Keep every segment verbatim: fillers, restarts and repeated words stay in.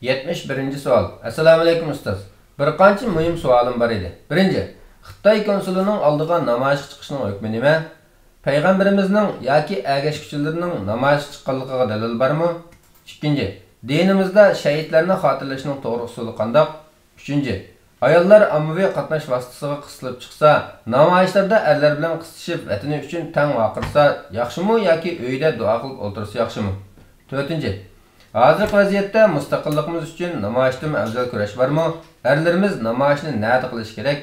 يەتمىش بىرىنچى سوئال. ئەسسالامۇئەلەيكۇم ئۇستاز. بىر قانچە مۇھىم سوئالىم بار ئىدى. بىرىنچى، خىتاي كونسۇلىنىڭ ئالدىغا نامايىشقا چىقىشنىڭ ھۆكمى نېمە؟ پەيغەمبىرىمىزنىڭ ياكى ئەگەشكۈچىلىرىنىڭ نامايىشقا چىققانلىقىغا دەلىل بارمۇ؟ ئىككىنچى، دىنىمىزدا شەھىدلەرنى خاتىرىلەشنىڭ توغرا ئۇسۇلى قانداق؟ ئۈچىنچى، ئاياللار ئاممىۋى قاتناش ۋاسىتىسىغا قىستىلىپ چىقسا، نامايىشلاردا ئەرلەر بىلەن قىستىشىپ، ۋەتىنى ئۈچۈن تەڭ ۋارقىرىسا ياخشىمۇ ياكى ئۆيىدە دۇئا قىلىپ ئولتۇرسا ياخشىمۇ؟ تۆتىنچى، ھازىرقى ۋەزىيەتتە مۇستەقىللىقىمىز ئۈچۈن نامايىشتىنمۇ ئەۋزەل كۈرەش بارمۇ؟ ئەرلىرىمىز نامايىشنى نەدە قىلىشى كېرەك؟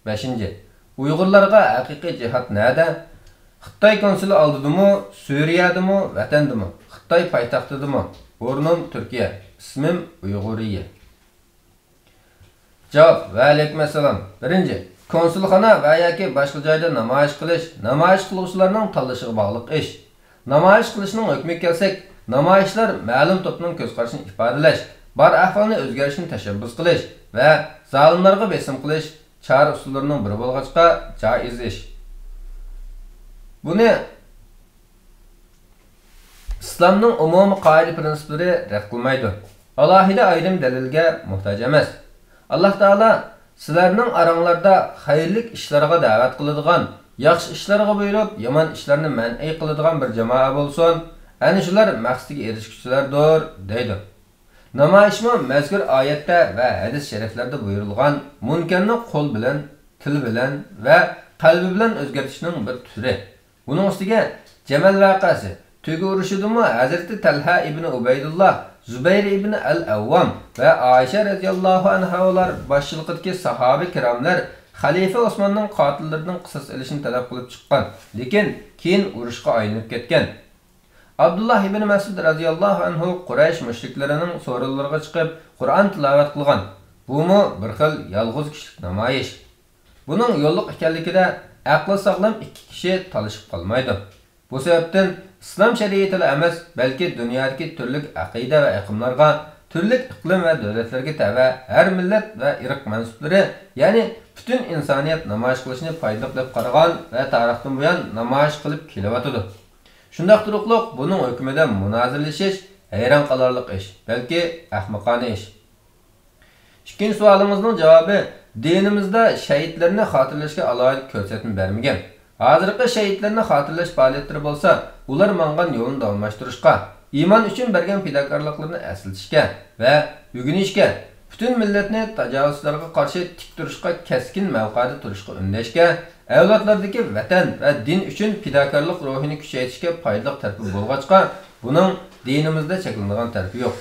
بەشىنچى، ئۇيغۇرلارغا ھەقىقىي جىھاد نەدە؟ خىتاي كونسۇلى ئالدىدىمۇ، سۈرىيەدىمۇ، ۋەتەندىمۇ؟ خىتاي پايتەختىدىمۇ؟ ئورنۇم تۈركىيە، ئىسمىم ئۇيغۇرىيە. جاۋاب. ۋەئەلەيكۇم ئەسسالام. بىرىنچى، كونسۇلخانا ۋە ياكى باشقا جايدا نامايىش قىلىش نامايىش قىلغۇچىلارنىڭ تاللىشىغا باغلىق ئىش. نامايىش قىلىشنىڭ ھۆكمىگە كەلسەك، نامايىشلار مەلۇم توپنىڭ كۆز قارىشىنى ئىپادىلەش، بار ئەھۋالنى ئۆزگەرتىشنى تەشەببۇس قىلىش ۋە زالىملارغا بېسىم قىلىش چارە ئۇسۇللىرىنىڭ بىرى بولغاچقا جائىز ئىش. بۇنى ئىسلامنىڭ ئومۇمىي قائىدە پىرىنسىپلىرى رەت قىلمايدۇ. ئالاھىدە ئايرىم دەلىلگە موھتاج ئەمەس. ئاللاھ تائالا سىلەرنىڭ ئاراڭلاردا خەيرلىك ئىشلارغا دەۋەت قىلىدىغان، ياخشى ئىشلارغا بۇيرۇپ، يامان ئىشلارنى مەنئى قىلىدىغان بىر جامائە بولسۇن، ئەنە شۇلار مەقسىتىگە ئېرىشكۈچىلەردۇر، دەيدۇ. نامايىشمۇ مەزكۇر ئايەتتە ۋە ھەدىس شەرىفلەردە بۇيرۇلغان مۇنكەرنى قول بىلەن، تىل بىلەن ۋە قەلبى بىلەن ئۆزگەرتىشنىڭ بىر تۈرى. بۇنىڭ ئۈستىگە جەمەل ۋەقەسى، تۆگە ئۇرۇشىدىمۇ ھەزرىتى تەلھە ئىبنى ئۇبەيدۇللا، زۇبەير ئىبنى ئەل ئەۋۋام ۋە ئائىشە رەزىياللاھۇ ئەنھالار باشچىلىقىدىكى ساھابە كىراملار خەلىپە ئوسماننىڭ قاتىللىرىدىن قىساس ئېلىشنى تەلەپ قىلىپ چىققان، لېكىن كېيىن ئۇرۇشقا ئايلىنىپ كەتكەن. ئابدۇللا ئىبنى مەسئۇد رەزىياللاھۇ ئەنھۇ قۇرەيش مۇشرىكلىرىنىڭ سورۇنلىرىغا چىقىپ قۇرئان تىلاۋەت قىلغان. بۇمۇ بىر خىل يالغۇز كىشىلىك نامايىش. بۇنىڭ يوللۇق ئىكەنلىكىدە ئەقلى ساغلام ئىككى كىشى تالىشىپ قالمايدۇ. بۇ سەۋەبتىن ئىسلام شەرىئىتىلا ئەمەس، بەلكى دۇنيادىكى تۈرلۈك ئەقىدە ۋە ئېقىملارغا، تۈرلۈك ئىقلىم ۋە دۆلەتلەرگە تەۋە ھەر مىللەت ۋە ئىرق مەنسۇپلىرى، يەنى پۈتۈن ئىنسانىيەت نامايىش قىلىشنى پايدىلىق دەپ قارىغان ۋە تارىختىن بۇيان نامايىش قىلىپ كېلىۋاتىدۇ. شۇنداق تۇرۇقلۇق بۇنىڭ ھۆكمىدە مۇنازىرىلىشىش ھەيران قالارلىق ئىش، بەلكى ئەخمىقانە ئىش. ئىككىنچى سوئالىڭىزنىڭ جاۋابى، دىنىمىزدا شەھىدلەرنى خاتىرىلەشكە ئالاھىدە كۆرسەتمە بەرمىگەن. ھازىرقى شەھىدلەرنى خاتىرىلەش پائالىيەتلىرى بولسا، ئۇلار ماڭغان يولنى داۋاملاشتۇرۇشقا، ئىمان ئۈچۈن بەرگەن پىداكارلىقلىرىنى ئەسلىتىشكە ۋە ئۆگىنىشكە، پۈتۈن مىللەتنى تاجاۋۇزچىلارغا قارشى تىك تۇرۇشقا كەسكىن مەۋقەدە تۇرۇشقا ئۈندەشكە، ئەۋلادلاردىكى ۋەتەن ۋە دىن ئۈچۈن پىداكارلىق روھىنى كۈچەيتىشكە پايدىلىق تەرىپى بولغاچقا، بۇنىڭ دىنىمىزدا چەكلىنىدىغان تەرىپى يوق.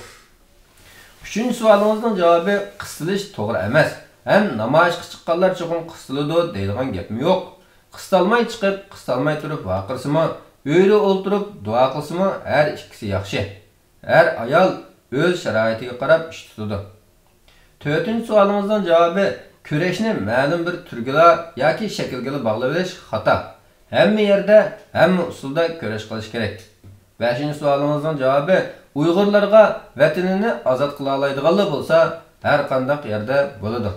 ئۈچىنچى سوئالىڭىزنىڭ جاۋابى، قىستىلىش توغرا ئەمەس ھەم نامايىشقا چىققانلار چوقۇم قىستىلىدۇ دەيدىغان گەپمۇ يوق. قىستالماي چىقىپ، قىستالماي تۇرۇپ ۋارقىرىسىمۇ، ئۆيىدە ئولتۇرۇپ دۇئا قىلسىمۇ ھەر ئىككىسى ياخشى. ھەر ئايال ئۆز شارائىتىگە قاراپ ئىش تۇتىدۇ. تۆتىنچى سوئالىڭىزنىڭ جاۋابى، كۈرەشنى مەلۇم بىر تۈرگىلا ياكى شەكىلگىلا باغلىۋېلىش خاتا. ھەممە يەردە، ھەممە ئۇسۇلدا كۈرەش قىلىش كېرەك. بەشىنچى سوئالىڭىزنىڭ جاۋابى، ئۇيغۇرلارغا ۋەتىنىنى ئازاد قىلالايدىغانلا بولسا، ھەر قانداق يەردە بولىدۇ.